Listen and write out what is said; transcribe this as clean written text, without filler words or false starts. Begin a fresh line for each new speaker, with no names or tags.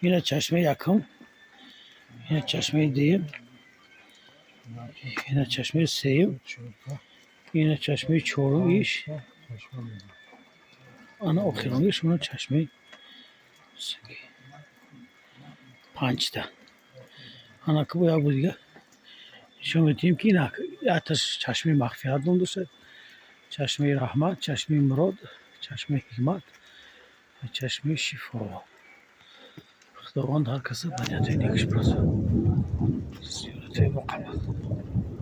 Ина чашмаи якум, ина чашмаи дуюм, ина чашмаи сеюм, ина чашмаи чорум, иш ана охирониш, уна чашмаи панҷта. Ана ки бо як бор дига нишон медиҳем, ки ина якташ чашмаи Мағфират ном дошад, чашмаи Раҳмат, чашмаи Мурод, чашмаи Ҳикмат ва чашмаи Шифо. Худованд ҳар каса ба ниятҳои некаш бирасонад. Зиёратҳои мо қабул.